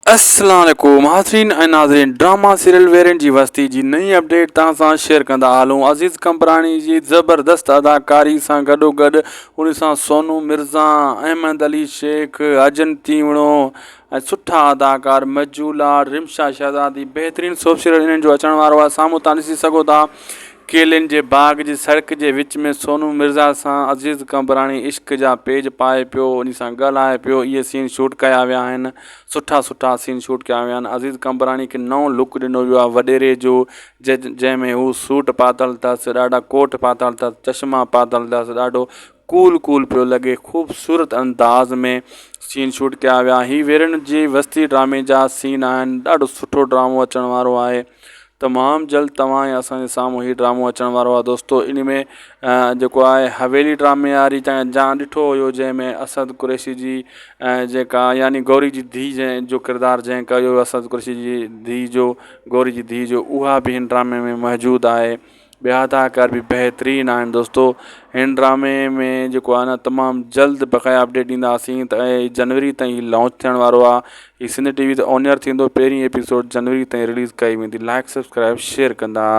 السلام عليڪم حاضرين ۽ ناظرين ڊراما سيريل ويرين جي وستي جي نئين اپڊيٽ توهان سان شيئر ڪندا هلون عزيز قمبراڻي جي زبردست اداڪاري سان گڏو گڏ ان سان سونو مرزا احمد علي شيخ اجن تيوڻو ۽ سٺا اداڪار مجولا رمشا شهزادي بهترين سوپ سيريل انهن جو اچڻ وارو آهي سامهون تان ڏسي سگهو ٿا ڪيلين جي باغ جي سڙڪ جي وچ ۾ سونو مرزا سان عزيز قمبراڻي عشق جا پيج پائي پيو انهي سان ڳالهائي پيو اهي سين شوٽ ڪيا ويا آهن سٺا سٺا سين شوٽ ڪيا ويا آهن عزيز قمبراڻي کي نئون لڪ ڏنو ويو آهي وڏيري جو جنهن ۾ هو سوٽ پاتل اٿس ڏاڍا ڪوٽ پاتل اٿس چشما پاتل اٿس ڏاڍو ڪول ڪول پيو لڳي خوبصورت انداز ۾ سين شوٽ ڪيا ويا هي ويرن جي وستي ڊرامي جا سين آهن ڏاڍو سٺو ڊرامو اچڻ وارو آهي تمام جلد توهان ۽ اسان جي سامهون هي ڊرامو اچڻ وارو آهي دوستو ان ۾ جيڪو آهي حويلي ڊرامي واري جان ڏٺو هيو جنهن ۾ اسد قريشي جي جيڪا يعني گوري جي ڌي جنهن جو ڪردار جنهن ڪيو اسد قريشي جي ڌي جو گوري جي ڌي جو اها به هن ڊرامي ۾ موجود آهي ٻيا اداڪار به بهترين آهن دوستو هن ڊرامي ۾ جيڪو آهي نه تمام جلد بقايا اپڊيٽ ڏينداسين ته جنوري تائين هي لانچ ٿيڻ وارو آهي هي سنڌ ٽي وي تي آنيئر ٿيندو پهرين ايپيسوڊ جنوري تائين رليز ڪئي ويندي لائڪ سبسڪرائب شيئر ڪندا.